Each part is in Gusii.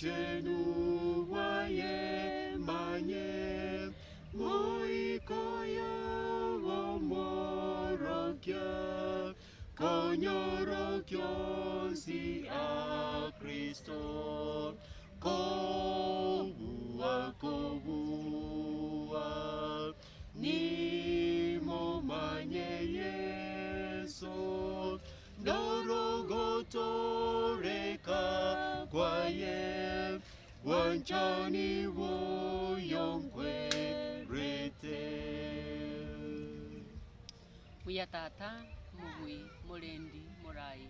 Obochenu bwaye manye, Moika oyo bw'Omworokia, Konyorokia onsi a Kristo, Kobua, kobua, Nimomanye Yeso, Norogotooreka kwaye, bwanchani bw'oyonkwerete. Buya Tata, Omobui, Morendi, Morai,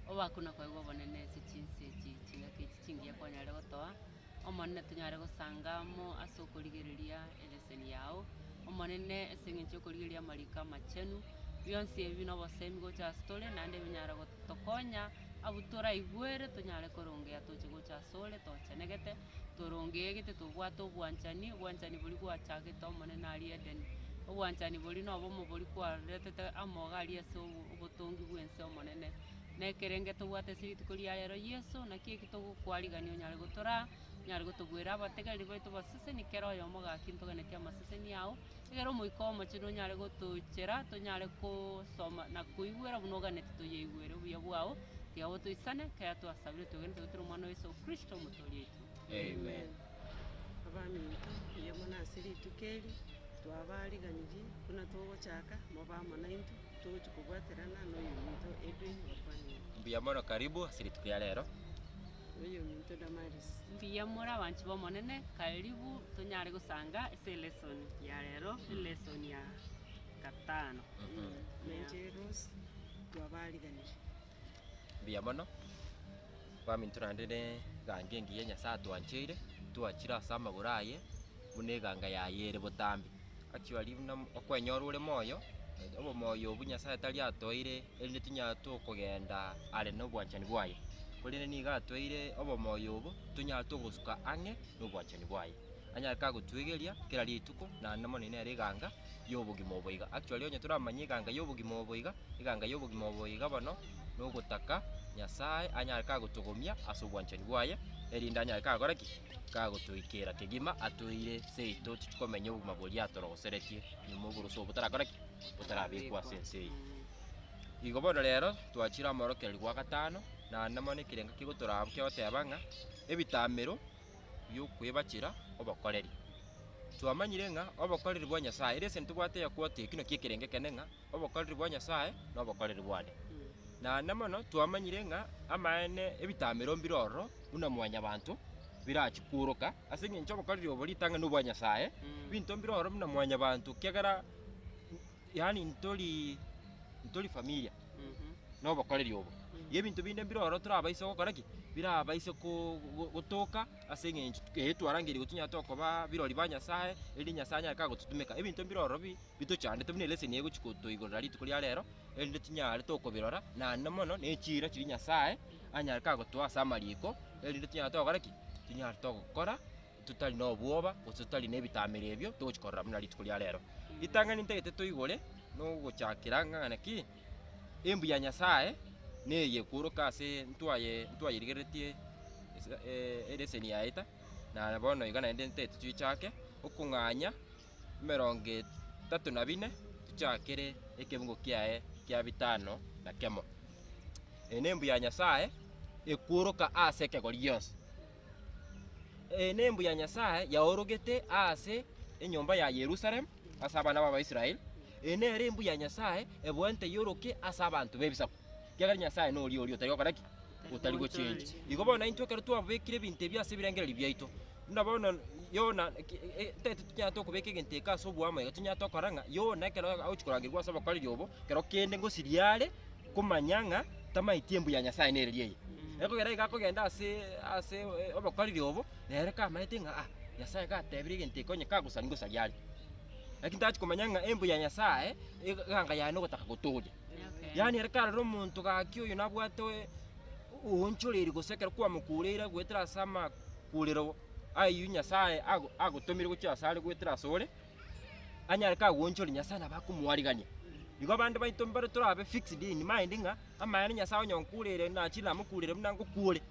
obakwe na koegwa obonene ase chinse echi chingaki echi chingiya kwanyarire gotoa, Omonene tonyare gosanga amo ase okorigereria eleseni yao, Omonene ase eng'encho y'okorigereria amariko amachenu, bionsi ebi nobosemi gocha ase tore naende binyare gotokonya abwo toraigwere tonyare korongea toche gocha asore tochenegete, torongeegete tobwate obwanchani, obwanchani boria gwachagete Omonene aria Edeni, obwanchani boria na obomo boria kwaretete amo iga aria ase obotongi bwa ense Omonene. Na ekerenge tobwate ase rituko ria rero Yeso, naki eki togokwarigania onyare gotoraa, onyare gotobuera abategereri baito baseseni kera oyomo gaki ntoganetie amaseseni ao, ekero Omoika Omochenu onyare gotochera, tonyare kosoma na koigwera buna oganeti toyeigwere obuya bwao, tiga botoisane, ekero twasabire twegenete goetera Omwana o Yeso Kristo Omotoori oito. Amen. Abaminto, mbuya mono ase rituko eri, twabariganirie buna togochaka, mobe amo naintwe, togochia kobwaterana na oyominto Edwin bakwanire. Mbuya mono karibu ase rituko ria rero. Na oyominto Damaris. Mbuya more abanchi b'Omonene, karibu tonyare gosanga ase elesson ya rero, elesson ya gatano. Na inche Rose, twabariganirie. Mbuya mono, baminto naende ne eganga engiya Nyasae atwancheire, twachire ase amagoro aye, buna eganga yaye ere botambe. Actually buna okwenyora ore moyo, obomoyo obwo Nyasae tari atoeire erinde tonyare tokogenda are na obwanchani bwaye, korende nigo atoeire obomoyo obo tonyare togosuka ang'e na obwanchani bwaye. Anyare kagotwegeria kera rituko naende mono nere eganga y'obogima obo iga. Actually onye toramanye eganga y'obogima obo iga, eganga y'obogima obo iga bono, nogotaka Nyasae anyare kagotogomia ase obwanchani bwaye, erinde anyare kagokora ki? Kagotoikera kegima atoeire seito tochie komenya obogima boria atoroseretie nyuma oboroso obo botarakora ki? Botarabekwa ase ense eye. Igo bono rero, twachire amorokererio gwa gatano, naende mono ekerengo kegotoraa kegoteba ng'a ebitamero bi'okwebachera obokoreri. Twamanyire ng'a obokoreri bwa Nyasae, ere esente tobwate eyakwata eki naki ekerengo ekene ng'a obokoreri bwa Nyasae na obokoreri bwane. Naende mono twamanyire ng'a amaene ebitamero mbire ororo buna mwanyabanto birachie kworoka ase eng'encho obokoreri obo ritang'ani nobwa Nyasae, ebinto mbire ororo buna mwanyabanto ekiagera yaani ntori ntori familia. na obokoreri obo. Igo ebinto binde mbire ororo torabaise gokora ki? Birabaise ko go- gotoka ase eng'encho eye twarangeirwe tonyare tokoba birori ba Nyasaye, erinde Nyasaye anyare kagototumeka. Ebinto mbire ororo bi bitochandete buna eleseni eye egochi kotoigorera rituko ria rero, erinde tinyare tokobirora, naende mono na echiira chiria Nyasaye anyare kagotoa ase amariko, erinde tinyare togokora ki? Tinyare togokora totari na obwoba, gose totari na ebitamero ebio togochi korora buna rituko ria rero. Ritang'ani ntagete toigore, nogochakera ng'a naki. Embu ya Nyasae neye ekworoka ase ntwaye ntwayerigereretie eleseni yaeta, na bono iga naende ntete tochake okong'anya emerongo etato na bine tochakere ekebungo kiaye kia bitano na kemo. Eye nembu ya Nyasae ekworoka ase ekegori gionsi. Eye nembu ya Nyasae yaorogete ase enyomba ya Yerusalemu, ase abana b'Abaisraeli. Eye nere embu ya Nyasae ebwenerete yoroke ase abanto b'ebisaku, ekiagera Nyasae noria oria otari gokora ki? Otari gochenchia. Igo bono naintwe ekero twabekire ebinto ebi ase ebirengererio biaito, buna bono Yona ntagete tonyare tokobeka egento eke ase oboamo iga tonyare tokora ng'a Yona ekero agochia korangerigwa ase obokoreri obo, kero kende ngosiria are komanya ng'a tamaeti embu ya Nyasae nereri eye. Ekogera iga akogenda ase ase obokoreri obo, nere kamaete ng'a ah, Nyasae gatebire egento eke onye kagosani ngosaria are. Lakini tachi komanya ng'a embu ya Nyasae, eganga yaye nogotaka gotooria. Yaani ere karore omonto gaki oyo nabwate oonchoreiri gose ekero kwamokureire goetera ase amakurero ayio Nyasae ago agotomire gochia asare goetera asore, anyare kagoonchoria Nyasae nabo akomoarigania. Igo abande baito mbare torabe fixed in mind ng'a amaene Nyasae onye onkureire nachire namokurere buna ngokuure.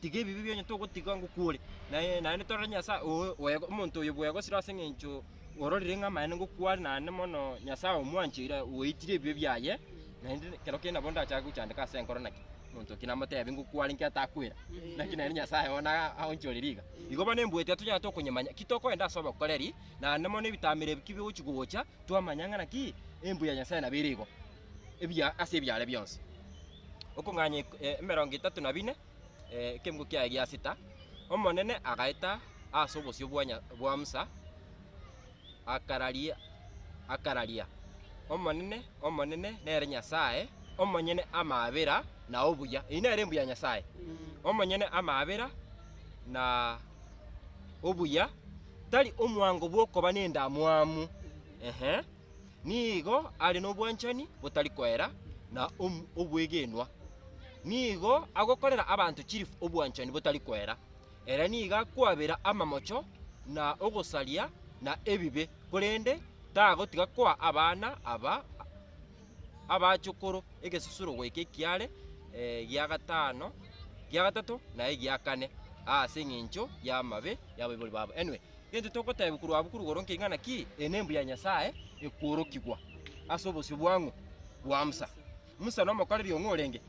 Tiga ebibe bionye togotiga ngokure. Naye naende torore Nyasae oo oego omonto oyo bwegosire ase eng'encho ororire ng'a amaene ngokware naende mono Nyasae omwancheire oitire ebibe biaye, naende ekero kende nabo ndachake gochandeka ase enkoro naki, omonto oki namotebi ngokware nki atakwera, naki naende Nyasae bono aonchoreria iga. Igo bono embueti tonyare tokonyemanya, ki tokoenda ase obokoreri, naende mono ebitamero ebi ki bigochi gocha, twamanya ng'a naki, embu ya Nyasae nabo ere igo, ebia ase ebiare bionsi. Okong'anya emerongo etato na bine, ekemungo kiaye gia sita, Omonene agaeta ase obosio bwa nya bwa Musa, akararia akararia, Omonene, Omonene nere Nyasae, omonyene amaabera na obuya. Eyio nere embuya ya Nyasae, omonyene amaabera na obuya, tari omwango bw'okoba nendamwamu, ehe, nigo are nobwanchani botari koera na obwegenwa. Nigo agokorera abanto chilifu obwanchani botari koera. Ere nigo akwabera amamocho na ogosaria na ebibe, korende tagotiga koa abana aba abachokoro egesusuro goika ekiaare gia gatano, gia gatato na egia kane, ase engencho y'amabe y'abaibori babo. Anyway, Gento togotebia korwa abwo korwa igoro nkeing'ana ki? Eye nembuya ya Nyasae ekworokigwa ase obosio bwa ng'o? Bwa Musa. Musa nomokoreri ong'o orenge?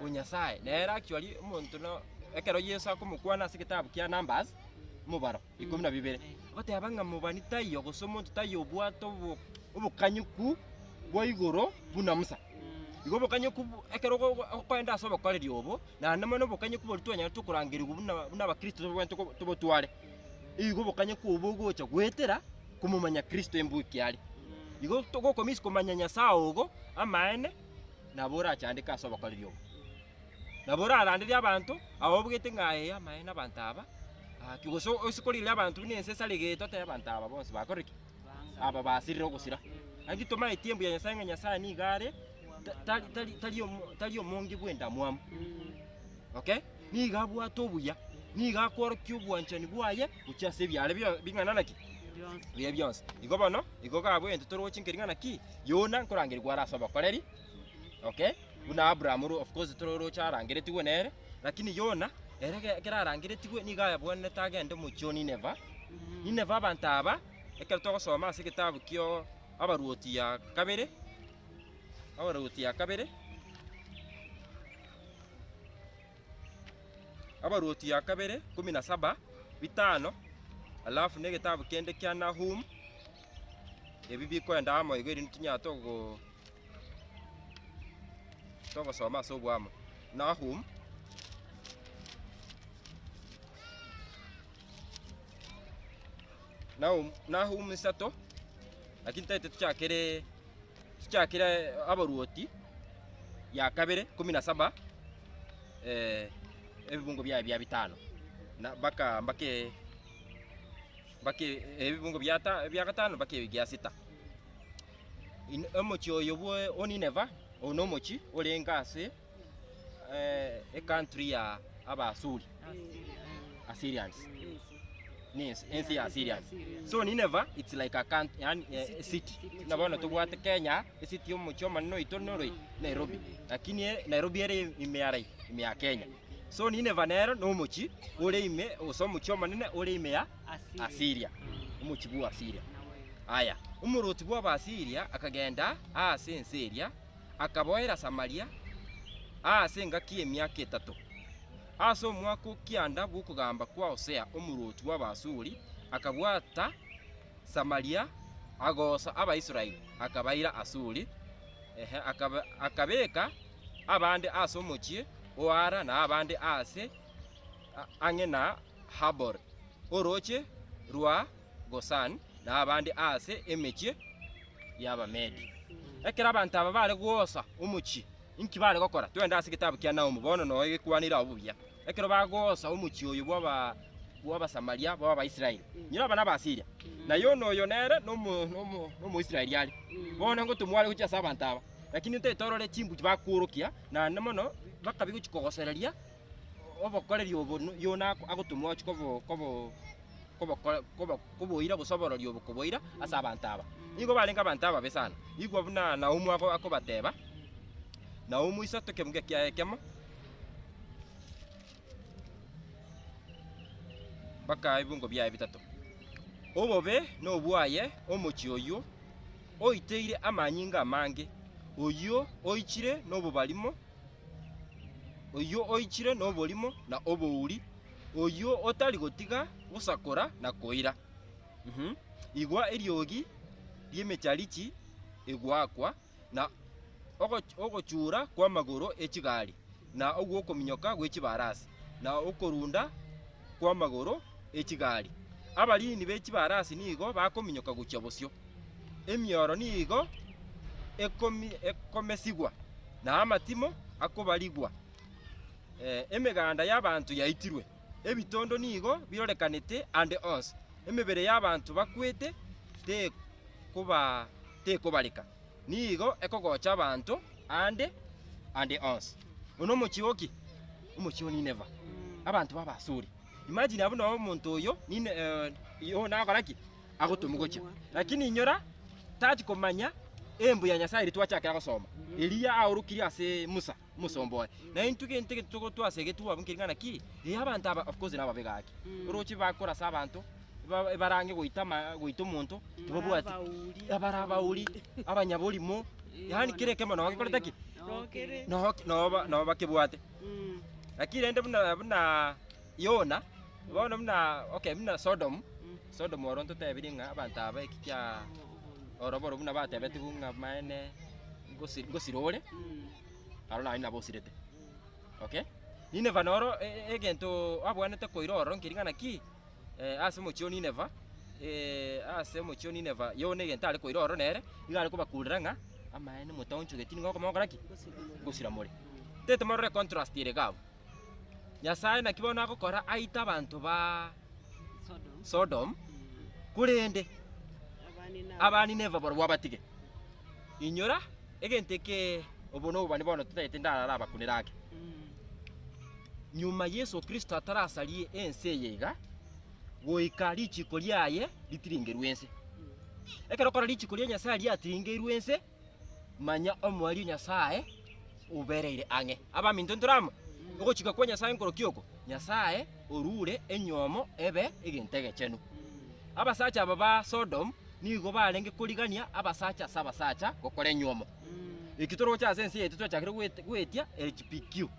O Nyasae. Nere actually omonto no ekero Yeso akomokwana ase egetabu kia Numbers, omobaro ikomi na bibere, agoteba ng'a mobani taiyo gose omonto taiyo obwate obo obokanyuku bwa igoro buna Musa. Igo obokanyeku ekero okoenda ase obokoreri obo, naende mono obokanyeku boria twanyarete tokorangerigwa buna buna abakristo tobwenerete tobotware. Igo obokanyeku obo ogocha goetera komomanya Kristo embuki are. Igo togokomisi komanya Nyasae ogo amaene, nabo orachandeke ase obokoreri obo. Nabo oraranderie abanto, ababugete ng'a ee amaene abanto aba, gaki gose ase korigereria abanto buna ense esaregete otebe abanto aba bonsi bakorire ki? Aba basirire ogosira. Naki tomaeti embuya ya Nyasae ng'a Nyasae nigo are tari tari tari omo tari omonge bw'endamwamu, okay? Nigo abwate obuya, nigo akworokia obwanchani bwaye gochia ase ebiare bio bing'ana naki? Biria bionsi. Igo bono, igo gabwo egento toroche nkeri ng'a naki, Yona nkorangerigwa are ase obokoreri, okay, buna Abraham oro of course tororoche arangeretigwe nere, lakini Yona, ere ekero arangeretigwe nigo ayabwenerete agende omochie o Nineva, Nineva abanto aba, ekero togosoma ase egetabu kio abaruoti ya kabere, abaruoti ya kabere, abaruoti ya kabere kumi na saba, bitano, alafu na egetabu kende kia Nahum, ebi bikoenda amo igo erinde tinyara togo togosoma ase oboamo. Nahum. Nahum, Nahum isato, lakini taete tochakere tochakere abaruoti ya kabere kumi na saba ebibungo biaye bia bitano, na mpaka mpaka mpaka ebibungo bia ta bia gatano mpaka ebi gia sita. In omochie oyo bwa o Nineva, oyo na omochie orenge ase ecountry ya Abaasuri, Assyrians, nense ense ya Assyrians. So Nineva it's like a country yaani a city. Buna bono tobwate Kenya, ecity ya omochie omonene oito noroi? Nairobi. Lakini ere Nairobi ere ime ya rai? Ime ya Kenya. So Nineva nero na omochie ore ime gose omochie omonene ore ime ya Assyria, omochie bwa Assyria. Aya, omorwoti bw'Abaasiria akagenda aase ense eria, akaboera Samaria aase engaki y'emiaka etato. Ase omwaka o kianda bw'okogamba kwa Hosea omorwoti bw'Abaasuri, akabwata Samaria, agoosa Abaisraeli, akabaira Asuri, ehe, akabeka abande ase omochie o Ara na abande aase ang'e na Habor, orooche rwa Gosan, na abande aase emechie y'Abamedi. Ekero abanto aba bare goosa omochie, inki bare gokora? Twende ase egetabu kia Naumu bono noe gekwanire agwo buya. Ekero bagoosa omochie oyo bw'aba bw'Abasamaria bw'Abaisraeli, nyora aba n'Abaasiria, na Yona oyo nere nomo nomo n'Omoisraeli are. Bono ngotomwa are gochia ase abanto aba. Lakini ntagete orore chimbuchi bakworokia, naende mono bakabi gochia kogosereria obokoreri obo Yona agotomwa gochia kobo kobo kobokora kobo koboira gose oborori obo koboira ase abanto aba. Nigo barenge abanto ababe sana. Igwa buna Naumu ako akobateba, Naumu isato ekebuga kiaye ekemo. Mpaka ebibungo biaye bitato. Obobe nobwaye omochie oyio oiteire amanyinga amange, oyio oichire nobobarimo, oyio oichire noborimo na obouri, oyio otari gotiga gosakora na koira. Uhum. Igwa eriogi ri'emecharichi egoakwa, na ogochura kw'amagoro e chigari, na ogw'okominyoka gwe chibarasi, na okorunda kw'amagoro e chigari. Abariini be chibarasi nigo bakominyoka gochia bosio, emioro nigo ekomesigwa, na amatimo akobarigwa. Emeganda y'abanto yaitirwe, ebitondo nigo birorekanete ande onsi, emebere y'abanto bakwete tekobareka. Nigo ekogocha abanto aande ande onsi. Oyo nomochie o ki? Omochie o Nineva. Abanto b'Abaasuri. Imagine abwo noo omonto oyo Nine eh, nagokora ki? Agotomwa gochia. Lakini inyora, tachi komanya embu ya Nyasaye eria twachakera gosoma, eria aorokirie ase Musa, omosomba oye. Na intwe gento eke twasegetwe abwo nkeri ng'a naki, eh abanto aba of course nababe gaki. Oroche bakorasa abanto, ebarange goita ama goita omonto, tibabwati abare abauri, abanyaborimo, yaani kera ekemo noo gekorete ki? Noo noo noo bakebwate. Lakini rende buna buna Yona, bono buna okay buna Sodom, Sodom oro ntotebirie ng'a abanto aba eki kia oroboro buna batebetigwe ng'a maene ngosi ngosira ore, aro naende nabo osirete, okay. Nineva noro egento abwenerete koira ororo nkeri ng'a naki. Ase omochie o Nineva, ase omochie o Nineva, Yona egento are koira ororo nere, nigo are kobakurera ng'a amaene motaonchogeti nigo okomokora ki? Ngosira more. Tete morore contrast ere iga abwo. Nyasaye naki bono agokora aite abanto ba Sodom, korende aba Nineva barobwo abatige. Inyora, egento eke obo nobobani bono totagete ndarare abakunere ake. Nyuma Yeso Kristo atarasarie ense eye iga, goika richiko riaye ritiringerwe ense. Ekero okora richiko ria Nyasae riatiringeirwe ense, manya omoerio Nyasae obereire ang'e. Abaminto ntore amo? Ogochika kwa Nyasae nkorokia oko, Nyasae orure enyomo ebe egento egechenu. Abasacha aba ba Sodom nigo barenge korigania abasacha ase abasacha gokora enyomo. Eki toroche ase ense yaito twachakire goetia LGBTQ.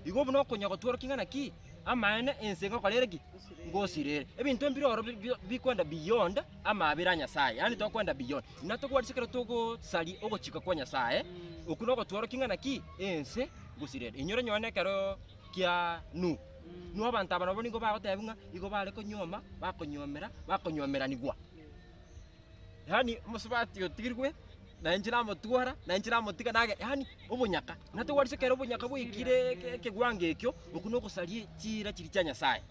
Igo buna okonya gotworokia ng'a naki, amaene ense ngokora ere ki? Ngosira ere. Ebinto mbire oro bikwenda beyond amabera a Nyasaye, yaani tokwenda beyond. Natogwarisia ekero togosaria ogochika kwa Nyasaye, okwo nogotworokia ng'a naki, ense ngosira ere. Inyora nonye ekero kia Nuhu, Nuhu abanto aba nabo nigo bagoteba ng'a igo bare konyuoma, bakonyuomera, bakonyuomeranigwa. Yaani omosubati otigirwe, na inche namotwara, na inche namotiga nage yaani obonyaka. Natogwarisia ekero obonyaka bwaikire eke ekegwango ekio, okwo nogosaria chiira chiria chia Nyasaye,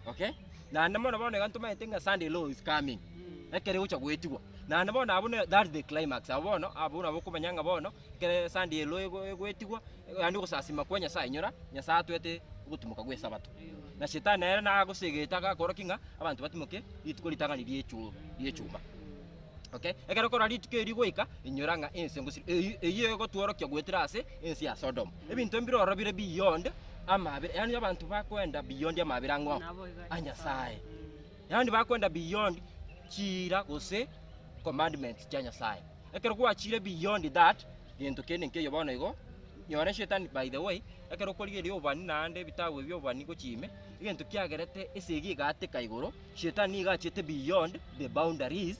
okay. Naende mono bono iga ntomaete ng'a Sunday law is coming, ekero egocha goetigwa. Naende bono abwo ne that is the climax, abwo bono, abwo nabo okomanya ng'a bono, ekere Sunday law ego egoetigwa, yaani ogosasima kwa Nyasaye inyora, Nyasaye atoete ogotimoka gwa esabato. Na shetani nere nagosegete agakorokia ng'a abanto batimoke rituko ritang'ani ri'echuma. Okay? Ekero okorora rituko eri rigoika, inyora ng'a ense ngosira eyio eyio egotworokia goetera ase ense ya Sodom. Ebinto mbire ororo bire beyond amabera, yaani abanto bakoenda beyond amabera ang'o? A Nyasaye. Yaani bakoenda beyond chiira gose commandments chia Nyasaye. Ekero gwachire beyond that, gento kende nkeiyo bono igo, nyora shetani by the way, ekero okorigereria obobani naende ebitabu ebi bi'obobani gochia ime, egento kiagerete esegi egaateka igoro, Shetani nigo achete beyond the boundaries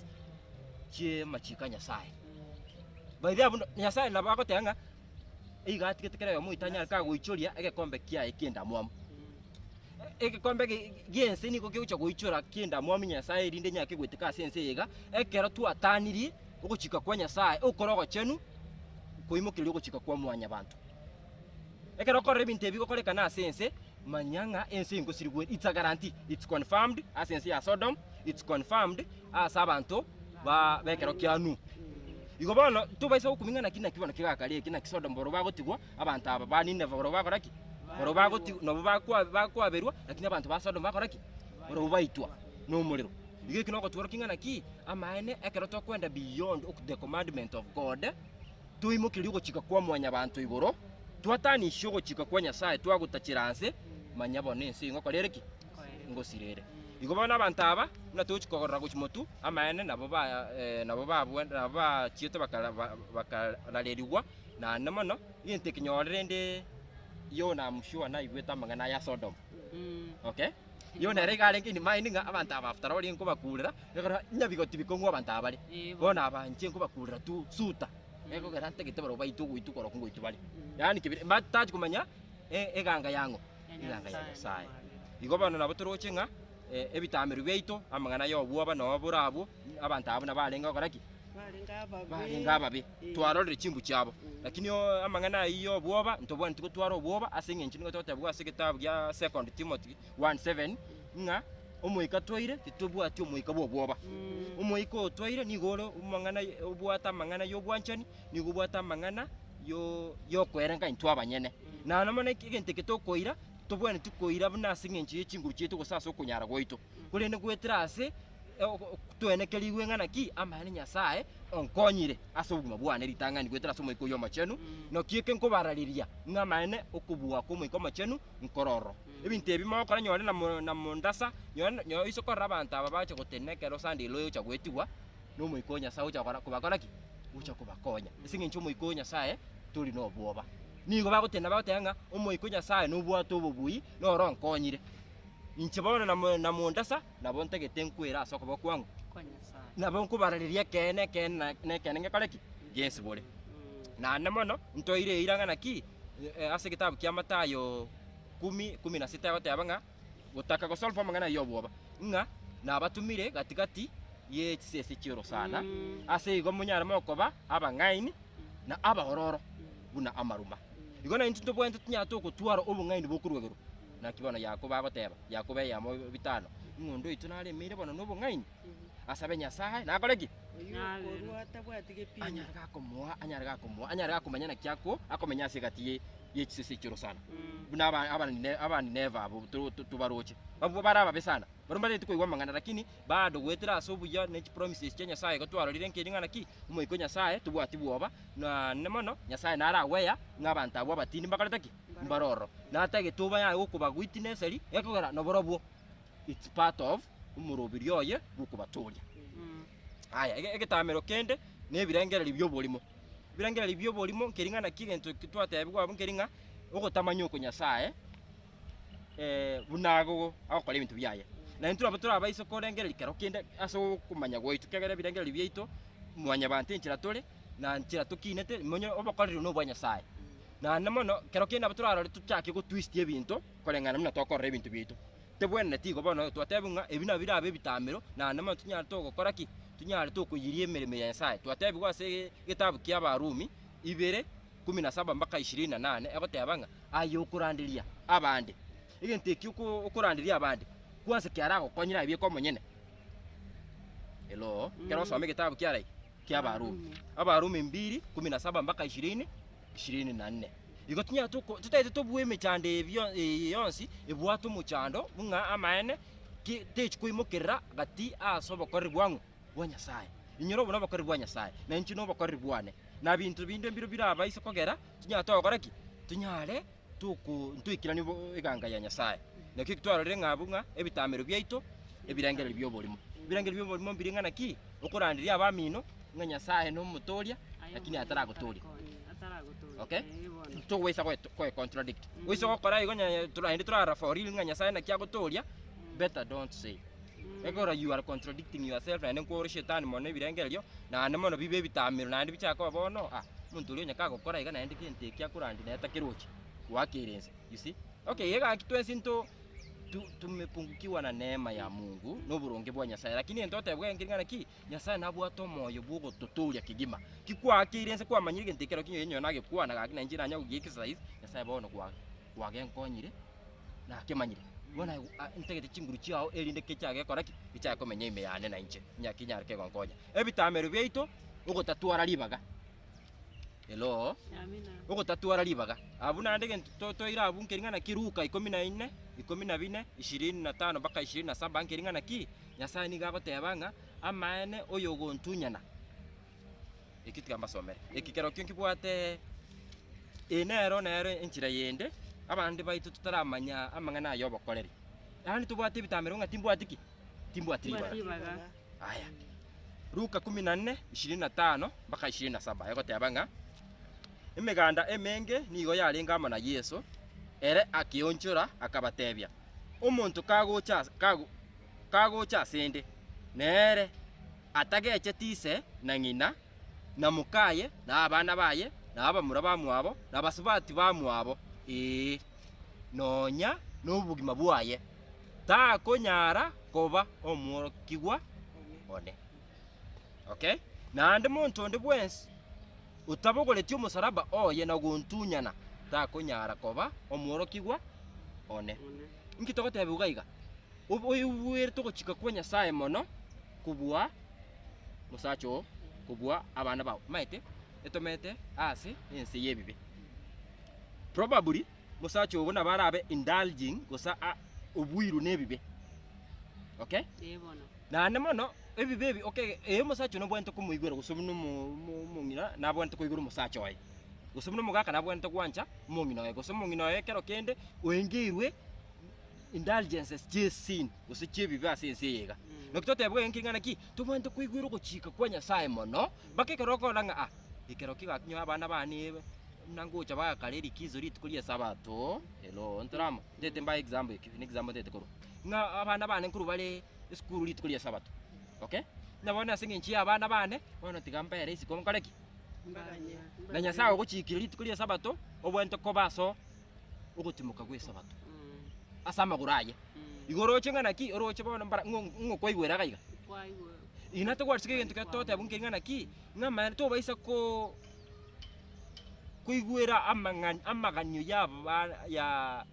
chi'amachiko a Nyasaye. By the way abwo Nyasaye nabo agoteba ng'a iga atigete kera oyomo oito anyare kagoichoria egekombe kiaye ki'endamwamu. Egekombe gi'ense nigo kegocha goichora ki'endamwamu Nyasaye erinde enyare kegoeteka ase ense eye iga, ekero twatanirie ogochika kwa Nyasaye okore ogochenu koimokereria ogochika kwa mwanyabanto. Ekero okorora ebinto ebi bigokorekana ase ense, manya ng'a ense ingosirigwe, it's a guarantee, it's confirmed ase ense ya Sodom, it's confirmed ase abanto ba b'ekero kia Nuhu. Igo bono tobaisa gokumia ng'a naki naki bono kegakare eke, naki Sodom barobwo bagotigwa, abanto aba ba Nineve barobwo bakora ki? Barobwo bagotigwa nabwo bakwa bakwaberwa, lakini abanto ba Sodom bakora ki? Barobwo baitwa nomorero. Igo eki nogotworokia ng'a naki, amaene ekero tokoenda beyond the commandment of God, Toimokererie ogochika kwa mwanyabanto igoro, twatanishe ogochika kwa Nyasae twagotachera nse, manya bono ense eye ngokora ere ki? Ngosira ere. Igo bono abanto aba, buna togochia kogorora gochia motwe, amaene nabo ba nabo babwe nabo bachiete bakara ba bakararerigwa, naende mono, egento eke nyore rende Yona am sure naigwete amang'ana aya Sodom. Okay, Yona ere iga arenge in mind ng'a abanto aba after all nkobakurera, ekero nyabigoti bikong'u abanto aba bare, Eh, bono. bono aba inche nkobakurera tu suta, ekogera ntagete barobwo baitwe ogoitwa korokwo ngoitwa bare. Yaani kebire mbatachi komanya e- eganga yang'o, eganga ya Nyasaye. Igo bono nabo toroche ng'a ebitamero biaito, amang'ana y'obwoba noo bore abwo, abanto abwo nabarenge gokora ki? Barenge ababe. Barenge ababe. Twarorire chimbu chiabo. Lakini oo amang'ana ayio y'obwoba, ntobwenereti gotwara obwoba ase eng'encho nigo togotebigwa ase egetabu gia Second Timothy 1:7, ng'a omoika twaire titobwati omoika bw'obwoba. Omoika oyo twaire nigo ore omong'ana obwate amang'ana y'obwanchani, nigo obwate amang'ana yo yokoerenka intwe abanyene. Naende mono egento eke tokoira, tobwenereti koira buna ase eng'encho ye chinguru chiaito gose ase okonyara gwaito, korende goetera ase twenekerigwe ng'a naki amaene Nyasae onkonyire ase obogima bwane ritang'ani goetera ase Omoika oyio Omochenu, naki eke nkobarareria ng'a amaene okobua kw'Omoika Omochenu nkororo. Ebinto ebi mogokora nyore na mo na mondasa, nyore nyo oise korora abanto aba bacha gotenena ekero Sunday law egocha goetigwa, na Omoika o Nyasae ogocha gokora kobakora ki? Ogocha kobakonya. Ase eng'encho Omoika o Nyasae tori na obwoba. Nigo bagotenena bagoteba ng'a Omoika o Nyasae nobwate obobui, noro onkonyire. Inche bono namo namondasa, nabo ntagete nkwere ase okoboko kwang'o, Kwa Nyasae. nabo nkobarareria ekeene ekeene na na ekeene ngekore ki? Ngensibore. Naende mono, ntoire eira ng'a naki, ase egetabu kia Mathayo kumi, kumi na sita egoteba ng'a, gotaka gosolve amang'ana ayio obwoba, ng'a nabatumire gati gati ye chisese chi'orosana, ase igo monyare mokoba abang'aini na abaororo buna amaruma. Igo naintwe ntobwenerete tonyare togotwara obong'aini bokorwa igoro. Naki bono Yakobo agoteba, Yakobo eyemo bitano, ng'a onde oito naremeire bono nobong'aini, asabe Nyasae, nakore ki? Oyio okorua atabwati gepimo. Anyare gakomoa, anyare gakomoa, anyare gakomanya naki ako akomenya ase egati ye ye chisese chi'orosana. Buna aba abanine abanineva abwo to to tobaroche, abwo bare ababe sana, baria mbatagete koigwa amang'ana lakini bado goetera ase obuya ne chipromises chia Nyasaye igo twarorire nkeri ng'a naki, omoika o Nyasaye tobwati bwoba, naende mono Nyasaye naragweya ng'a abanto abwo abatindi mbakorete ki? Mbare ororo. Natagete obe aye gokobagwitineseri, gekogera naborobwo it's part of omorobiri oye bw'okobatooria. Aya, ege- egetamero kende, na ebirengererio bi'oborimo. Ebirengererio bi'oborimo nkeri ng'a naki egento ki twatebigwa abwo nkeri ng'a, ogotamanya oko Nyasaye buna ago agokora ebinto biaye. Na intwe nabo torabaise korengereria kero kende ase okomanya gwaito, ekiagera ebirengererio biaito, mwanyabanto enchera tore, na nchera tokinete, monye obokoreri nobwa Nyasaye. Naende mono, kero kende nabo torarore tochake gotwist ebinto koreng'ana buna tokorora ebinto biaito. Tebwenereti igo bono twatebigwa ng'a ebi nabio birabe ebitamero, naende mono tonyare togokora ki? Tonyare tokoiyeria emeremo ya Nyasaye. Twatebigwa ase egetabu kia Abarumi ibere, kumi na saba mpaka ishirini na nane, egoteba ng'a aye okoranderia abande, egento ekio oko okoranderia abande, kwansa kiaragokonyire aye bieka omonyene. Hello, ekero osoma egetabu kiarai? Kia Abarumi. Abarumi mbiri, kumi na saba mpaka ishirini, ishirini na nne. Igo tinyara toko totaete tobue emechando eye bio eye yonsi, ebwate omochando bung'a amaene, ki techi koimokerera gati ase obokoreri bwang'o? Bwa Nyasaye. Inyora obo nobokoreri bwa Nyasaye, na inche nobokoreri bwane. Na binto binde mbiro birabaise kogera, tinyara togokora ki? Tonyare toko ntoikeranie bo eganga ya Nyasaye. Nakio ekio twarorire ng'a abwo ng'a ebitamero biaito, ebirengererio bi'oborimo. Ebirengererio bi'oborimo mbire ng'a naki, okoranderia abamino, ng'a Nyasaye nomotoria, lakini ataragotoria. Okay? Togoisa goe goe contradict. Oise gokora igo nya naende torarora for real ng'a Nyasaye naki agotoria, better don't say. Ekero you are contradicting yourself naende nkwore shetani mono ebirengererio, naende mono bibe ebitamero naende bichake koba bono ah, omonto oria onye kagokora iga naende gento eki akorandia naye takerochi, goakera ense, you see. Okay, egaki twensi nto tu tumepungukiwa na neema ya Mungu, na oboronge bwa Nyasaye, lakini egento totebwa nkeri ng'a naki, Nyasaye nabwate omoyo bw'ogototoria kegima. Ki kwaakeire ense kwamanyire egento ekero ki onye nagekwana gaki na inche nanya gogia exercise, Nyasaye bono kwa kwagenkonyire nakemanyire. Bono aye a ntagete chinguru chiao erinde kechake gekora ki? Gechake komenya ime yane na inche, nya kenyare kegonkonya. Ebitamero biaito, ogotatwara ribaga. Hello? Amina. Ogotatwara ribaga. Abwo naende egento to toire abwo nkeri ng'a naki Luka ikomi na inne, ikomi na bine, ishirini na tano mpaka ishirini na saba nkeri ng'a naki, Nyasae nigo agoteba ng'a amaene oyogontunyana. Ekio tiga mbasomere. Eki kerokio nkibwate eye nero nero enchera yende, abande baito totaramanya amang'ana aya obokoreri. Yaani tobwate ebitamero ng'a timbwati ki? Timbwati ribaga. Ribaga. Aya. Luka kumi na nne, ishirini na tano mpaka ishirini na saba egoteba ng'a emeganda emenge nigo yarenge amo na Yeso, ere akeonchora akabatebia, Omonto kagocha ase kago kagocha asende, nere atagecheti ise na ng'ina, na mokaye, na abana baye, na abamura bamwabo, na abasubati bamwabo, ee, nonya nobogima bwaye, takonyara koba omworokigwa one. Okay? Naende monto onde bwensi otabogoretie omosalaba oye na gontunyana, takonyara koba omworokigwa one. Inki togotebigwa iga iga? Oigwerete ogochika kwa Nyasae mono kobua mosacha oo, kobua abana bao. Omanyete, etomete ase ense y'ebibe. Probably, mosacha ogo nabo arabe indulging gose a obuirwe na ebibe. Okay? Ee bono. Naende mono, ebibe ebi okay, ee omosacha oyo nobwenerete komoigwera gose buna omo omo omong'ina nabwenerete koigwera omosacha oye. Gose buna omogaka nabwenerete gwancha omong'ina oye, gose omong'ina oye ekero kende oengeirwe indulgences chia esin gose chia ebibe ase ense eye iga. Naki totebe buna enki ng'a naki, tobwenerete koigwera ogochika kwa Nyasaye mono, mpaka ekero okorora ng'a ah, ekero ki gaki nyowe abana bane ebe, buna ngocha bagakara erikizo rituko ria esabato, hello ntore amo? Ntete mbae example ekio, ne example ntete korwa. Ng'a abana bane nkorwa bare esukuru rituko ria esabato, okay? Buna bono ase eng'encho ya abana bane, bono tiga mbere isiko nkore ki? Na Nyasaye ogochikire rituko ria esabato, obwenerete koba aso ogotimoka gw'esabato, ase amagoro aye. Igo oroche ng'a naki, oroche bono mbara ng'o ng'o kwaigwera iga iga. Inwe togwarisika egento kere toteba nki ng'a naki, ng'a amaene tobaisa ko koigwera amang'ana amaganio ya aba ya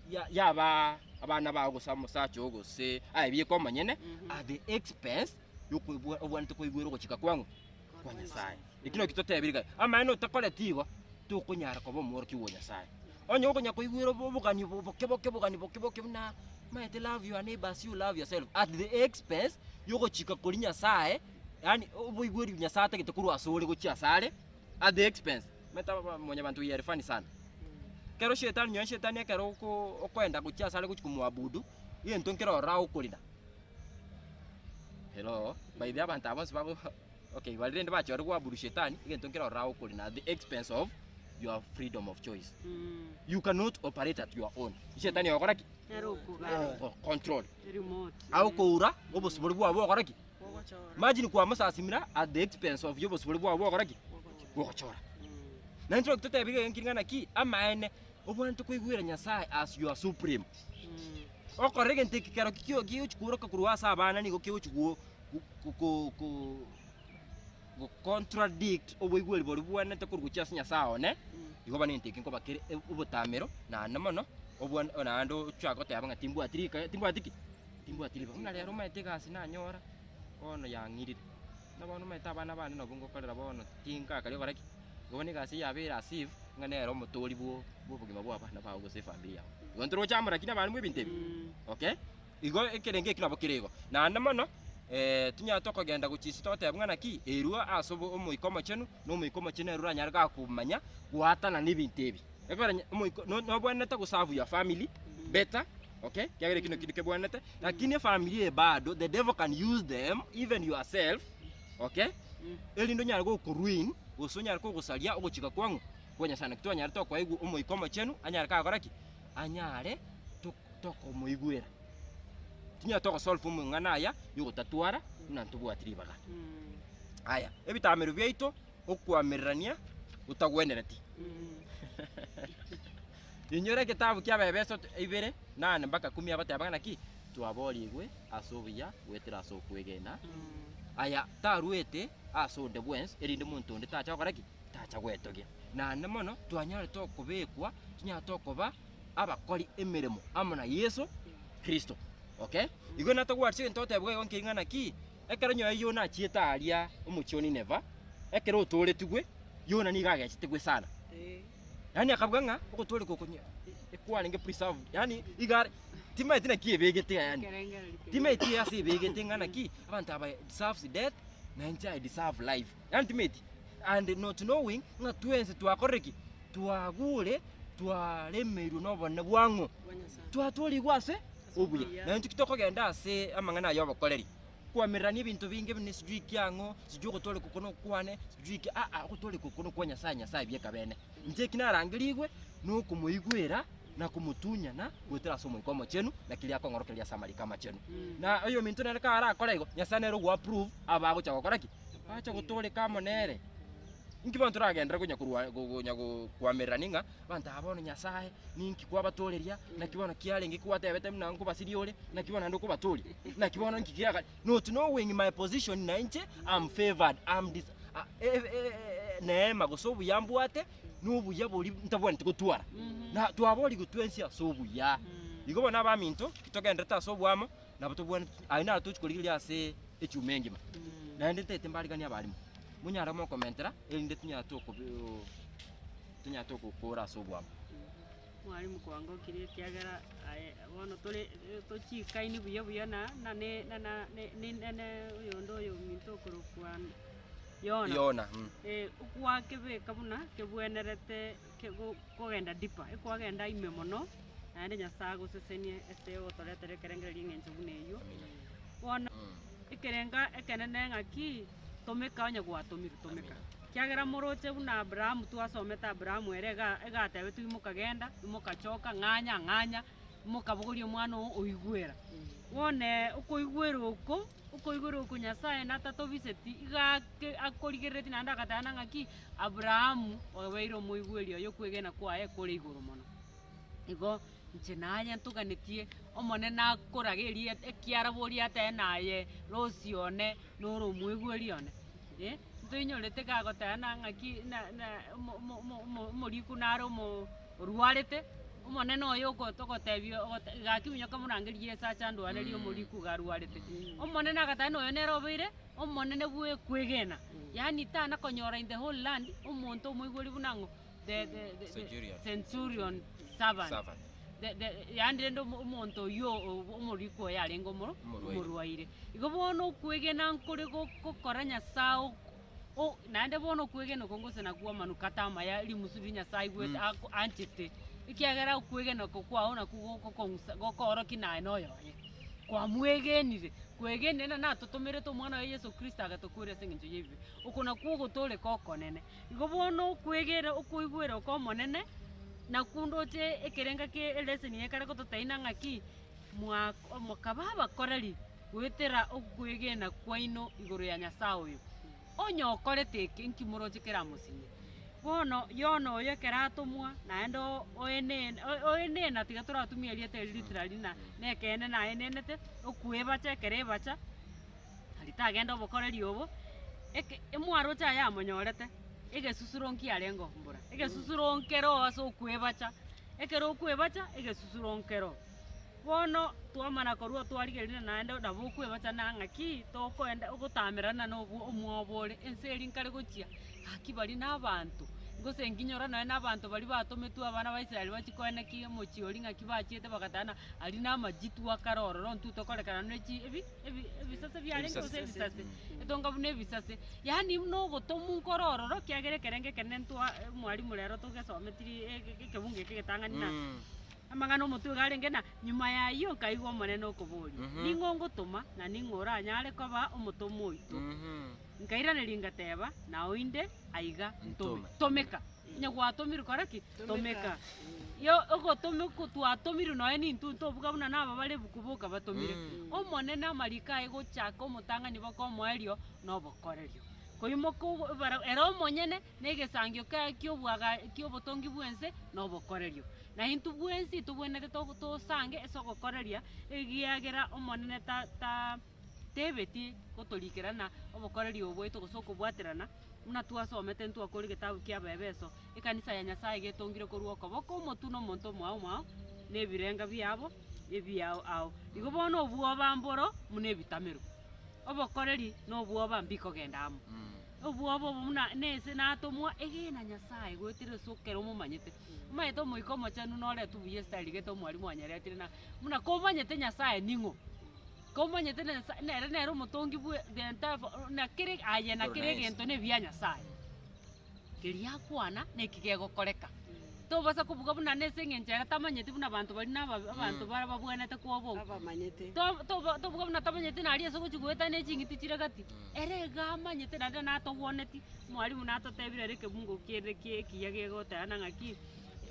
ya yaba abana bao gose omosacha oo gose aye bieka omonyene at the expense yokoigwa obwenerete koigwera ogochika kwang'o kwa Nyasaye. Ekio nakio totebire iga, amaene otakoreti igo, tokonyara koba omworokigwa o Nyasaye. Onye okonya koigwera obo obogani bo boke boke obogani boke boke buna omanyete love your neighbour as you love yourself at the expense yogochika koria Nyasaye, yaani oboigweri Nyasaye atagete korwa asore gochia asare, at the expense. Omanyete aba mwanyabanto we are funny sana. Ekero shetani nonye shetani ekero oko okoenda gochia asare gochia komoabudu, egento nkere ororo agokorina. Hello, by the way abanto aba bonsi bago okay baria rende bachorire goabudu shetani, egento nkere ororo agokorina at the expense of your freedom of choice. You cannot operate at your own. Shetani ogokora ki? Nere okogara. Ogo control. Remote. Agokoura obosibore bwao bwogokora ki? Bwogochora. Imagine kwamosasimire at the expense of yobosibore bwao bwogokora ki? Bwogochora. Na intwe totebire iga nkiri ng'a naki, amaene, obwenerete koigwera Nyasaye as your supreme. Okore egento eke kero kio kegochi kooroka korwa ase abana nigo kegochi go go go go go contradict oboigweri boria bwenerete korwa gochia ase Nyasaye one, igo bono egento eke nkoba kere obotamero naende mono, obwan naende ochake goteba ng'a timbwati rika timbwati ki? Timbwati ribaga. Buna rero omanyete egasi nanyora, bono yang'irire, buna bono omanyete abana bane nabwo ngokorera bono tinkakaria gokora ki? Igo bono egasi eye yabeire as if ng'a nere omotori bwo bwobogima bwa abana bao gose efamiri yao. Igo ntoroche amo lakini abana bwe ebinto ebi, okay. Igo ekerengo ekio nabo kere igo. Naende mono, tinyara tokogenda gochia ase togoteba ng'a naki, erua ase obo omoika omochenu, na omoika omochenu ere oranyare gakomanya goatanana ebinto ebi. Ekero onye omoika no nobwenerete go serve your family better, okay, ekiagera ekio nakio kebwenerete, lakini efamiri eye bado the devil can use them even yourself, okay, erinde onyare gokoruin gose onyare kogosaria ogochika kwang'o kwa Nyasaye. Naki twanyarete okoegwa omoika omochenu anyare kagokora ki? Anyare to tokomoigwera. Tinyara togosolve omong'ana aya yogotatwara buna ntobwati ribaga. Aya, ebitamero biaito okwamererania gotagwenereti. Inyora egetabu kia Abaefeso ibere, nane mpaka kumi agoteba ng'a naki, Twaboorigwe ase obuya goetera ase okwegena, aya taruete ase onde bwensi, erinde monto onde tacha gokora ki? Tacha gwetogia. Naende mono twanyarete okobekwa, tonyarete okoba abakori emeremo amo na Yeso Kristo. Okay? Igo natogwarisia egento togoteba iga nkeri ng'a naki, ekero nyowe Yona achiete aria omochie o Nineva, ekero otooretigwe, Yona nigo agechetigwe sana. Yaani akabuga ng'a ogotooreka oko nye- ekwarenge preserved, yaani iga are timaeti naki ebegete yaani, timaeti ase ebegete ng'a naki, abanto aba deserves death, na inche I deserve life, yaani timaeti. And not knowing ng'a twensi twakorire ki? Twagure, twaremeirwe na obonene bwa ng'o? Bwa Nyasae. Twatoorigwe ase. Obuya. Obuya. Naintwe ki tokogenda ase amang'ana aya obokoreri, koamererania ebinto binge buna sijui ki ang'o, sijui ogotooreka oko nokwane, sijui ki aa, ogotooreka oko nokwa Nyasaye, Nyasaye bieka bene. Inche eki narangerigwe, nokomoigwera na komotunyana goetera ase Omoika Omochenu, na keria akong'orokereria ase amariko amachenu. Na oyominto nere karakore igo, Nyasaye nere ogo approve abagocha gokora ki? Bacha gotooreka amo nere. Inki bono toragenderere konya korwa konya koamererania ng'a abanto aba bono Nyasaye ninki kwabatooreria, naki bono kiarenge kwatebete buna nkobasiria ore, naki bono naende okobatooria, naki bono nki kiaga not knowing my position na inche am favoured am dis neema gose obuya mbwate, na obuya boria ntabwenereti gotwara. Na twaborigwe twensi ase obuya. Igo bono abaminto, ki togendererete ase oboamo, nabo tobwenerete aye naro tochi korigereria ase echuma engima. Naende ntaete mbariganie abalimu, monyare mokomentera erinde tonyare tokobi tonyare togokora ase oboamo. Mwalimu kwangokire ekiagera aye bono tore tochikaini buya buya na na ne na na ne ne ne oyonde oyo ominto okorokwa Yona. Yona, mm. Okwakebeka buna kebwenerete kego kogenda deeper, ekwagenda ime mono, naende Nyasaye agosesenie ase ogotoretera ekerengererio eng'encho buna eyio. Bono ekerenga ekenene ng'aki, tomeka onye gwatomirwe tomeka. Ekiagera moroche buna Abrahamu twasomete Abrahamu ere iga iga atebetigwe imoka genda, imoka choka, ng'anya ng'anya, imoka bogoria omwana oo oigwera. Bono okoigwera oko, okoigwera oko Nyasaye natatobiseti, iga ake akorigereretie naende agateba ng'aki, Abrahamu obeire omoigweri oye okwegena kwaye kore igoro mono. Igo inche naye ntoganetie Omonene akorage erieta ekiara boria atebe naye rosi one nore omoigweri one eh, ntoinyorete gagoteba na ng'aki na na omo omo omo omo omoriku nare omo orwarete, omonene oyo oko togotebia ogote gaki minyoka morangerie Yeso ache andwarerie omoriku iga arwarete. Omonene agateba na oyo nere obeire omonene bwa ekwegena, yaani tana konyora in the whole land omonto omoigweri buna ng'o the the the the Centurion. centurion servant. Servant. The the yaani rende omo omonto oywo o- omorikwa oye arenge omoro Omorwaire. omorwaire. Igo bono okwegena nkore go gokora Nyasaye ok o naende bono okwegena oko ngose nakwo amanukato amaya rimusu riria Nyasaye aigwete Mm. ako anchete, ekiagera okwegena oko kwao nakwo gokokong'usa gokoorokia naye noyoye. Kwamwegenire, kwegenire na natotomerete omwana oye Yeso Kristo agatokwera ase eng'encho ya ebibe. Oko nakwo ogotooreka okonene. Igo bono okwegera okoigwera oko Omonene, nakwo ndoche ekerenga kia eleseni eye ekare gototeina ng'aki, mwa mokaba abakoreri goetera okwegena kwaino igoro ya Nyasae oyo. Onye okorete eke, nki moroche keramosinye? Bono Yona oyo ekero atomwa, naende o- oenene oenena tiga toratumia erieta eri literally na na ekeene naenenete, okwebacha ekero ebacha, Aria tagenda obokoreri obo, eke emwaroche aye amonyorete, egesusuro nkiarenge oo mbora, egesusuro nkero ase okwebacha, ekero okwebacha, egesusuro nkero. Bono twamana korwa twarigereria naende nabo okwebacha na ng'aki, tokoenda ogotamerana na obwo omwobo ore, ense eria nkare gochia, gaki baria na abanto, gose nkinyora nonye na abanto baria batometwe abana ba Israel bachie koenekia omochie oria ng'aki bachiete bagateba ng'a aria na amajitu akare ororo intwe tokorekana ne chi ebi. ebi ebisase biarenge gose Ebisase. ebisase, etonga buna ebisase, yaani buna ogotomwa nkore ororo ekiagera ekerengo ekenene ntwa omwalimu rero togesometiri ege ekebungo eke egetang'ani na amang'ana omotwe iga arenge na nyuma ya ayio nkaigwa Omonene okoboria, ning'o ngotoma na ning'o oranyare koba omotomwa oito? Nkairaneria ngateba, nao inde aiga ntome. Ntome. Tomeka. Onye gwatomirwe kora ki? Tomeka. Yo ogotomekwa twatomirwe nonya nintwe ntobuga buna naba bare ebuku boka batomire. Omonene amariko aye gochaka omotang'ani boka omoerio na obokorerio. Koimoka ogo ebara ere omonyene na egesangio kiaye ki'obwaga ki'obotongi bw'ense na obokorerio. Na intwe bwensi tobwenerete togo tosange ase ogokoreria egiagera Omonene ta ta tebeti gotorikerana obokorerio obo bwaito gose okobwaterana, buna twasomete ntwakora egetabu kia Abaefeso, ekanisa ya Nyasaye getongire korwa okoboko omotwe na omonto omoao omoao, na ebirenga biabo ebiao ao. Igo bono obwoba mboro buna ebitamero, obokoreri na obwoba mbikogenda amo. Obwoba obo buna nese natomwa egena Nyasaye goetera ase ekero omomanyete. Omanyete Omoika Omochenu noretwe buya estyle gete omwalimu anyeretire na buna komanyete Nyasaye ning'o. Komanyete Nyasae nere nere omotongi bwe the entire fo na kere aye na kera egento na ebia Nyasae. Keria akwana neki gegokoreka. Tobasa kobuga buna nese eng'encho ere tamanyeti buna abanto baria na ababe abanto Mm. bara babwenerete kwobong'u. Abamanyete. To- toba tobuga buna tamanyeti naria ase ogochia goetania ne ching'iti chire gati, Mm. ere iga amanyete naende natogwoneti, mwalimu natotebire ere ekebungo kende kie ekiya gegotebana ng'aki,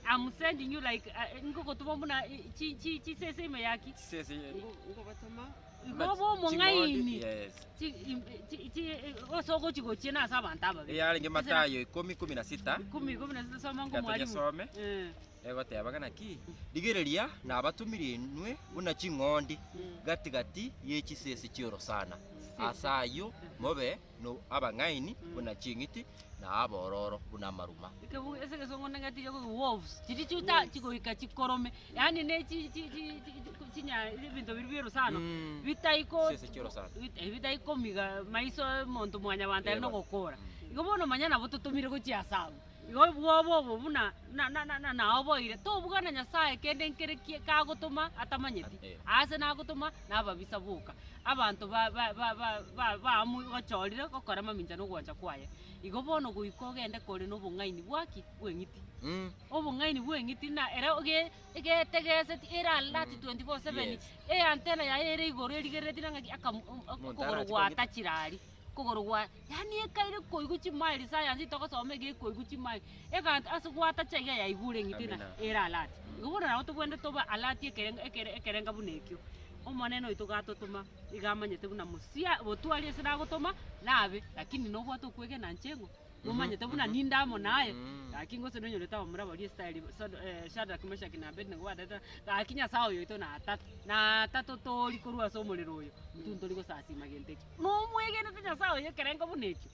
am sending you like ngogotuma buna i chi chi chisese ime yaki. Chisese Ngo ngobatoma. Igo obe omong'aini Yes. chi im chi chi ase ogochi gochia nase abanto ababe. Eyarenge Mathayo ikomi kumi na sita, Ikomi ikomi na sita soma Reka ngomwalimu. toyesome. Eh. egoteba ng'a naki, Rigereria nabatomire inwe buna ching'ondi gati gati ye chisese chi'orosana. Ase ayio mobe no abang'aini buna ching'iti, na abororo buna amaruma. Ekebu ase egesongo neng'ati iga koigwa wolves, chiria chiuta chigoika chikorome, yaani ne chi chi chi chi chinya ebinto biria bia orosano, Mm. bitaiko Chisese chia orosana. bit bitaikomiga maiso omonto mwanyabanto aye Eba. nogokora. Mm. Igo bono manya nabo totomire gochia ase abwo. Igo obwoba obo buna na na na naoboire, tobua na Nyasaye kende nkere ki kagotoma atamanyeti, Eh. aase nagotoma nababisa boka. Abanto ba ba ba ba ba bamogochorire gokora mamincha na ogwancha kwaye. Igo bono goika ogende kore nobong'aini bwaki? Bw'eng'iti. Mm. Obong'aini bw'eng'iti na ere oge egetegeseti ere alert 24/7, Yes. eantena yaye ere igoro erigerereti na ng'aki akam Omonto okogoro arache gwa kong'ita. tachire aria, okogoro gwa yaani ekaire koigwa chimaili sayansi togosoma iga ekoigwa chimaili, egento ase gwatacha iga yaigure eng'iti na Amina. ere alert. Igo bono nabo tobwenerete tobe alert ekerengo ekere ekerenga buna ekio. Omonene oito gatotoma, iga amanyete buna mosia botwari ase nagotoma, nabe, lakini nobwate okwegena inche ng'o? Nomanyete buna ninde amo naye, gaki gose nonyorete abamura baria estyle Sad Shadrack, Meshach na Abednego batete gaki Nyasaye oyo oito nata natatotoria korwa ase omorero oyo, intwe ntori gosasima gento ekio. Nomwegenete Nyasaye oyo ekerengo buna ekio,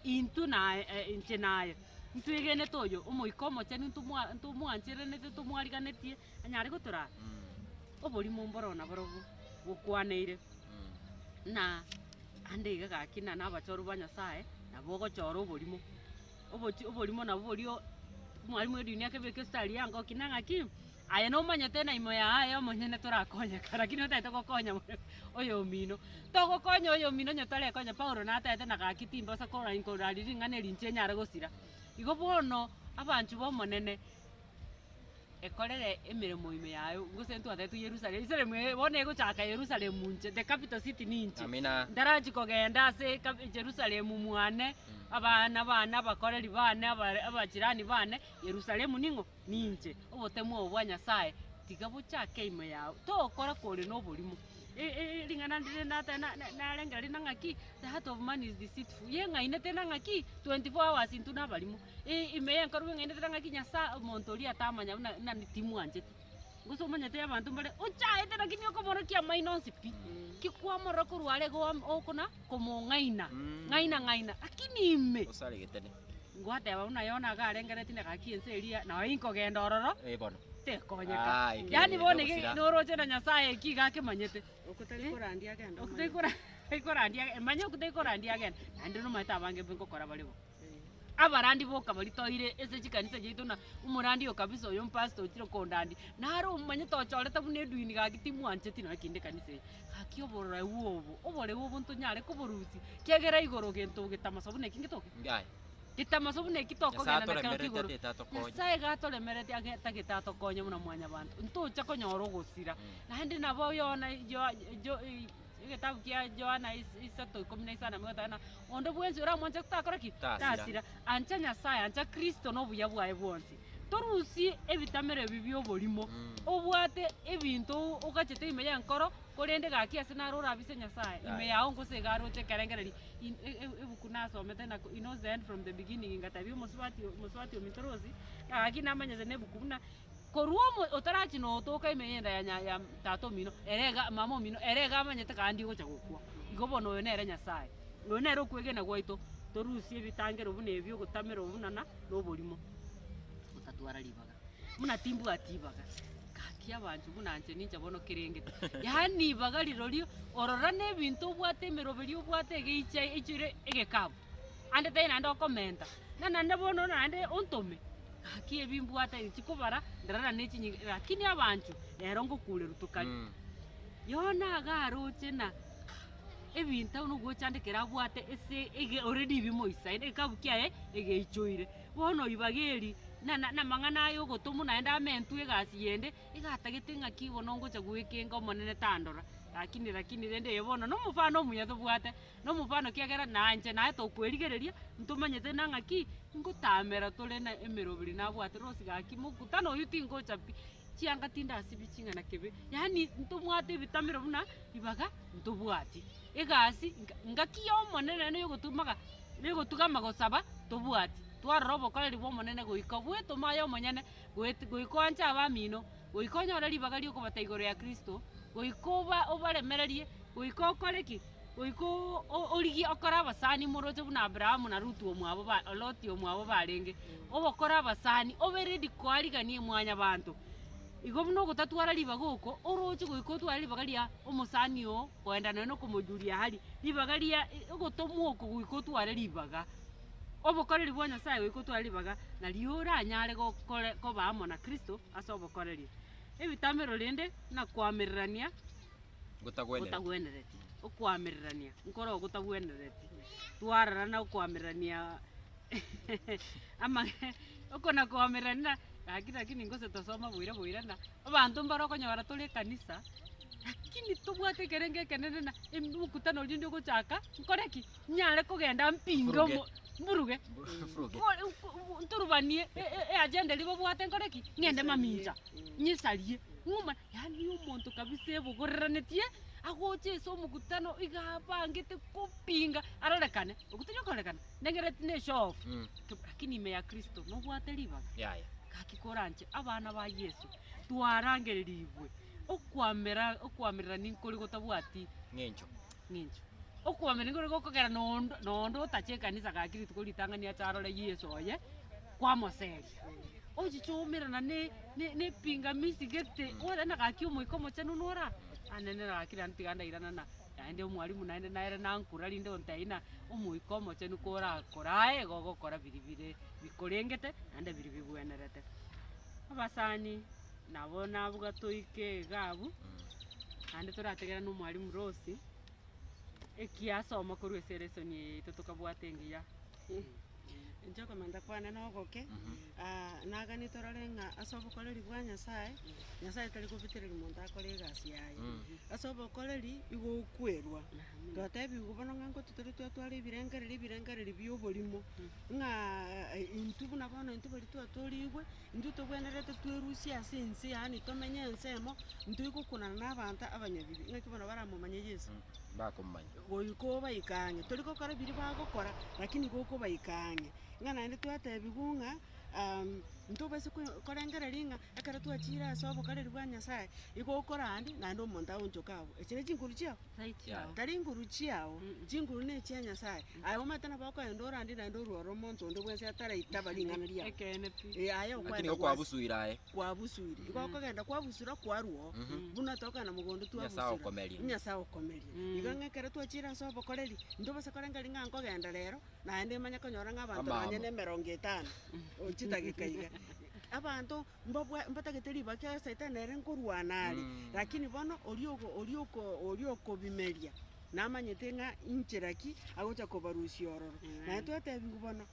intwe naye inche naye, ntwegenete oyo, omoika omochenu ntomwa ntomwancherenete ntomwariganetie, anyare gotoraa. Oborimo mboro naborobwo bokwaneire, na ande iga gaki na nabachorwa ba Nyasaye, nabo ogochora oborimo, obochi oborimo nabwo boria omwalimu edini akebeka esitari yangoki na ng'aki, aye nomanyete na ime yaye omonyene torakonyeka lakini otagete gokonya oyomino. Togokonya oyomino onye torekonya Paulo natebete na gaki timbosa kora nkorari ring'ana eri inche nyare gosira. Igo bono, abanchwa ba omonene. Ekorere emeremo ime yaye, gose ntwatebiwe Yerusalemu, Yerusalemu eye bono egochaka Yerusalemu inche, the capital city ninche. Amina. Ntarachia kogenda ase eka Jerusalemu mwane, abana bane, abakoreri bane, abare abachirani bane, Yerusalemu ning'o? Ninche. Obotemwa obo bwa Nyasaye, tiga bochake ime yao, tokora kore na oborimo. E- e ring'ana ndire nateba na- na- narengereria na ng'aki, the heart of man is deceitful, yeng'ainete na ng'aki, 24 hours intwe na abarimo. Ime y'enkoro bw'eng'encho tera ng'aki Nyasae omonto oria atamanya buna nani timwancheti. Gose omanyete abanto mbare ochaete lakini okomorokia amaino onsi pi, ki kwamorora korwa are igo wam okona komong'aina, ng'aina ng'aina, lakini ime Osaregetene. ngwateba buna Yona iga arengereretie na gaki ense eria noo inkogenda ororo, Eh bono. tekonyeka. Ah, eke Yaani bono iga nogosira. noroche na Nyasaye eki iga akemanyete. Okwo tari korandia agende Okwo omanyete. tari kora korandia manya okwo tari korandia agende, naende nomanyete abange mbekokora bare bo. Abarandi boka baria toire ase chikanisa chiaito na omorandi oyo kabisa oyo omopastor ochire kondandi, naro omanyete ochorete buna edwini gaki timwancheti nonya kende ekanisa eye. Gaki obororeu obo, oboreu obo ntonyare koborusia, kiagera igoro gento getamaso buna eki ngetoke? Ngai. Getamaso buna eki Nyasaye tokogenda nakero atoremerete kigoro. atete atokonye. Nyasaye iga atoremereti age tagete atokonye buna mwanyabanto, ntocha konyora ogosira. Naende nabo Yohana yo jo. Egetabu kia Yohana isato ikomi na isano na goetana, Onde bwensi oramwanche takora ki? Tasira. Tasira. Ancha Nyasae, ancha Kristo na obuya bwaye bwonsi. Torusie ebitamero ebi bi'oborimo, obwate ebinto ogachete ime y'enkoro, korende gaki ase naro orabise Nyasae, ime yao gose iga aroche ekerengererio. In- e- e- Ebuku nasomete na he knows the end from the beginning, ngatebi omosubati omosubati ominto Rose, gaki namanyete na ebuku buna Korwa omo otarachia notoka ime y'enda ya nya ya tata omino, ere iga mama omino, ere iga amanyete kandi ogocha gokwa. Igo bono oyo nere Nyasaye. Oyo nere okwegena gwaito, torusie ebitangero buna ebi ogotamera obonana na oborimo, gotatwara ribaga. Buna timbwati ibaga, gaki abanchwa buna inche ninche bono kerengete. Yaani ibaga rirorio, orora na ebinto obwate emeroberio obwate egeicha eichire egekabu, ande tari naende okomenta, na naende bono naende ontome. Gaki ebi mbwate inche kobara, ndarara ne chinyinga, lakini abanchwa, rero ngokurerwa tokari. Yona iga aroche na ebinto buna ogochandekera abwate ase ege already bimoisaine egekabu kiaye egeichoire. Bono ribaga eri. na na namang'ana aya ogotomwa naende amentwe egasi yende, iga atagete ng'aki bono ngocha goekenga omonene tandora, lakini lakini rende eye bono na omofano omuya tobwate, na omofano kiagera nainche naye tokwerigereria, ntomanyete na ng'aki, ngotamera tore na emeroberi nabwate rosi gaki mokutano oywo tingocha pi, chianga tindasibia ching'ana kebe, yaani ntobwate ebitamero buna ribaga ntobwati. Egasi nka ngaki ya omonene naende yogotumaga yogotugama gosaba tobwati, twarora obokoreri bwa omonene goika bwetoma aye omonyene, goet goika oanche abamino, goika onyore ribaga riokobatebia igoro ya Kristo, goika oba obaremererie, goika okore ki? Goika oo origie okore abasani moroche buna Abrahamu na Rutu omwabo ba Loti omwabo barenge, obokore abasani, obe ready koarigania mwanyabanto. Igo buna ogotatwara ribaga oko, oroche goika otware ribaga ria omosani oo, koenda nonya na okomojulia hali, ribaga ria ogotomwa oko goika otware ribaga. Obokoreri bwa Nyasaye goika otware ribaga, nario oranyare gokore koba amo na Kristo ase obokoreri. Ebitamero rende, buna koamererania. Gotagwenereti. Gotagwenereti, okoamererania, nkoro gotagwenereti, twarora na okoamererania amang'e oko na koamererania gaki lakini gose tosoma boira boira na abanto mbare okonyora tore ekanisa, lakini tobwate ekerengo ekenene na emokutano oria onde ogochaka, nkore ki? Nyare kogenda mpinge Mburuge. omo mburuge, Mburuge. nturubanie e- e- eagenda eria babwate nkore ki? Ng'ende mamincha, nyesarie, ng'uma. Yaani omonto kabisa ebogorerenetie, agocha ase omokutano iga abangete kopinga arorekane, okwo tari okorekana, neng'ereti na eshow off, lakini ime ya Kristo nobwate ribaga. Yaya. Gaki koranche abana ba Yeso, twarangererigwe, okwamera okwamererania nkore gotabwati Ng'encho. ng'encho. Okwamera nkore gokogera nondo nondo otache ekanisa gaki rituko ritang'ani ache arore Yeso oye, kwamoseria. Ochichomerana ne ne nepingamizi gete, ore na gaki omoika omochenu nora, anene gaki naende tiga ndairana na naende omwalimu naende nere nankura rinde ontebie ng'a omoika omochenu korakore aye igo ogokora biria bire bikorengete naende biria bibwenerete. Abasani nabo nabuga toike iga abwo, naende torategerane na omwalimu Rose, ekiasoma korwa ase elesoni eye yaito tokabwata engiya. Inche okomenta kwane na ogoke, naganie torore ng'a ase obokoreri bwa Nyasaye, Nyasaye tari kobitereria monto akore egasi yaye. Ase obokoreri, igo okwerwa, twatebiwa bono ng'a ngotu tore twatwara ebirengererio ebirengererio bia oborimo, ng'a intwe buna bono intwe baria twatorigwe, intwe tobwenerete twerusie ase ense yaani tomenye ensemo, intwe gokunana na abanto abanyabibe, ng'aki bono baramomanye Yeso. Mbakomomanya. Goika obaike ang'e, tori gokora biria bagokora, lakini igo okobaika ang'e. Ng'a naende twatebiwa ng'a ntobasa ko- korengereria ng'a ekero twachire ase obokoreri bwa Nyasaye, igo okorandi naende omonto aonchoke abwo. Echi ne chinguru chiao? Tari chiao. Tari nguru chiao, chinguru na echia Nyasaye. Aye omanyete nabo okoenda orandi naende orware omonto onde bwensi ataraitaba ring'ana riao. Ekeene pi. Eh, aye Lakini okoenda igo gwase kwabusuire aye. kwabusuire, igo okogenda kwabusura kwarwa oo, buna tokogenda mogondo Nyasaye twabusura, okomeria. Nyasaye okomeria. Igo ng'a ekero twachire ase obokoreri, ntobasa korengereria ng'a nkogenda rero, naende manye konyora ng'a abanto Amamo. nonye na emerongo etano, o chidageka iga. Abanto mbabwa mbatagete ribaga ekiagera saitani nere nkorwana are, lakini bono oria ogo oria oko oria okobimeria, namanyete ng'a inchera ki, agocha kobarusia ororo. Naye twatebiwa bono.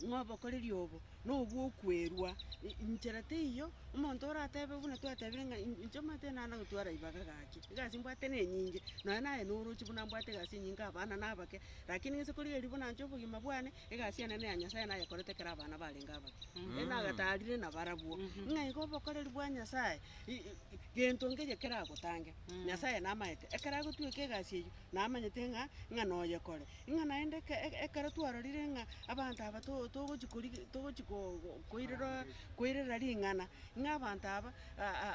Ng'a obokoreri obo nobw'okwerwa, inchera teiyo, omonto oratebe buna twatebire ng'a inche omanyete nana gotwara ribaga gaki, egasi mbwate na enyinge, nonya naye noroche buna mbwate egasi enyinge abana na abake, lakini ng'ise korigereria buna inche obogima bwane, egasi enene ya Nyasaye nayekorete ekero abana barenge abake, nagatarire nabarabwo, ng'a igo obokoreri bwa Nyasaye i- i gento nkeiyo keragotange, Nyasaye namaete, ekero agotweka egasi eywo, namanyete ng'a ng'a noyekore. Ng'a naende eke ekero twarorire ng'a abanto aba to- togochi korigi togochi ko- go koirera koirera ring'ana, ng'a abanto aba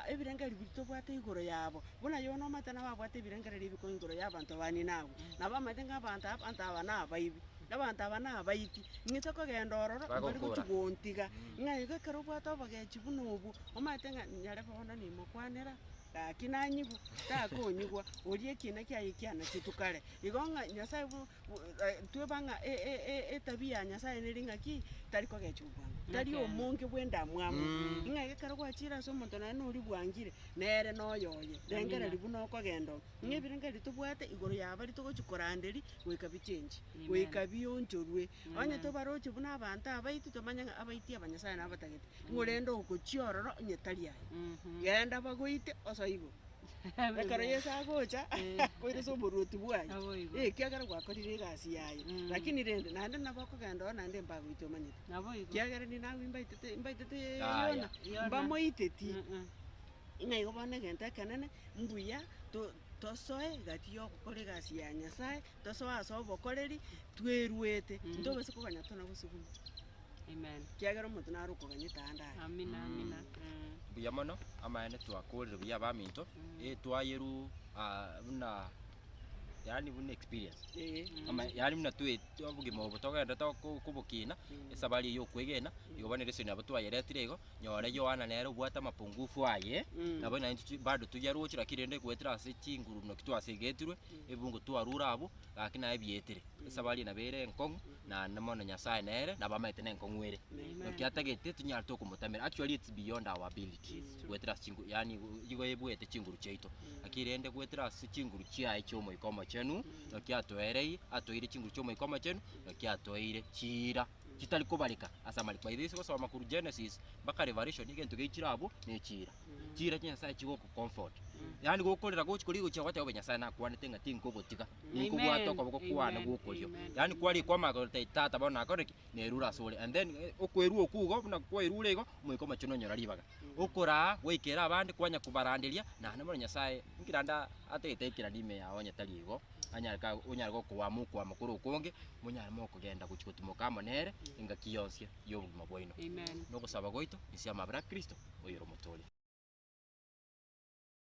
ebirengererio biria tobwate igoro yabo, buna Yona omanyete nabo abwate ebirengererio ebikong'u igoro ya abanto ba Ninawi, nabo amanyete ng'a abanto aba abanto aba na abaibi, abanto aba na abaiti, ng'ise kogenda ororo, mbari gochi Bagokora. gontiga, ng'a igo ekero obwate obogechi buna obwo, omanyete ng'a nyare bono nimokwanera. Gaki nanyigwe, takonyigwa, oria ekina kiaye kianachetwe kare. Igo ng'a Nyasaye bu bu tweba ng'a e- e- e- etabia ya Nyasaye nere ng'aki, tari kogechigwa bwango, tari Ekeene. omonge bwa endamwamu. Mm. Ng'a ekero gwachire ase omonto naende noria bwangire, nere noyoye, rengereria buna okogenda oo. Ng'a ebirengererio tobwate igoro ya baria togochi koranderia, goika bichenchi, Amen. goika bionchorwe. Onye Amen. tobaroche buna abanto abaito, tomanye ng'a abaiti aba Nyasaye nabatagete. Ng'o rende ogochia ororo onye tari aye, genda bagoite osoe igoro. Ekero Yeso agocha, akoire ase oboruoti bwaye, Naboigo. ekiagera gwakorire egasi yaye. Lakini rende, naende nabo okogenda oo naende mbagoite omanyete. Naboigo. Ekiagera ninawe mbaitete mbaitete Yaya. Yona, Yona. mbamoiteti. Mm-mm. Ng'a igo bono egento ekenene, mbuya to tosoe gati ya ogokora egasi ya Nyasaye, tosoe ase obokoreri, tweruete, ntobasa koganya tona gosuguma. Amen. Ekiagera omonto nare okoganyete ande aye. Amina, amina. Mm. Mbuya mono, amaene twakorire buya abaminto, eh twayeru ah, buna yaani buna experience. Ee. Ama yaani buna twe obogima obo togenderete ko- kobokina, esabari eye ya okwegena, igo bono ereseni nabo twayeretire igo, nyore Yohana nere obwate amapungufu aye, nabo naintwe chi bado toyaroche lakini rende goetera ase chinguru naki twasegetirwe, ebungo twarure abwo, gaki naye bietire. Esabari eye nabo ere enkong'u, naende mono Nyasaye nere nabo amaete nenkong'u ere. Naki atagete tonyare tokomotamera, actually it's beyond our ability, goetera ase chingu yaani igo ebwete chinguru chiaito. Lakini rende goetera ase chinguru chiaye chia omoika omochenu, naki atoereire, atoeire chinguru chia omoika omochenu, naki atoeire chiira chitari kobareka ase amariko. By the way ase gosoma korwa Genesis mpaka Revelation, egento geichire abwo ne chiira. Chiira chia Nyasaye chigoko comfort. Yaani gokorera gochi koria gochia goteba bobe Nyasaye nakwanete ng'a tinkogotiga, ninkobwate Amen, okoboko kwane amen, gwokorio. amen. Yaani kwarikwa amagoro tai tata bono nakore ki? Nerure asore. And then eh, okwerua okwo igo buna kwaerure igo, omoika omochenu onyora ribaga. Okoraa gwaikera abande kwanya kobaranderia, naende bono Nyasaye inki naende atagete aikeranie ime yao onye tari igo, anyare ka onyare gokoama okoama kore okonge, monyare mokogenda gochia gotimoka amo nere, engaki yonsi ya obogima bwaino. Amen. Nogosaba gwaito, inse y'amabera a Kristo, oyore omotoria.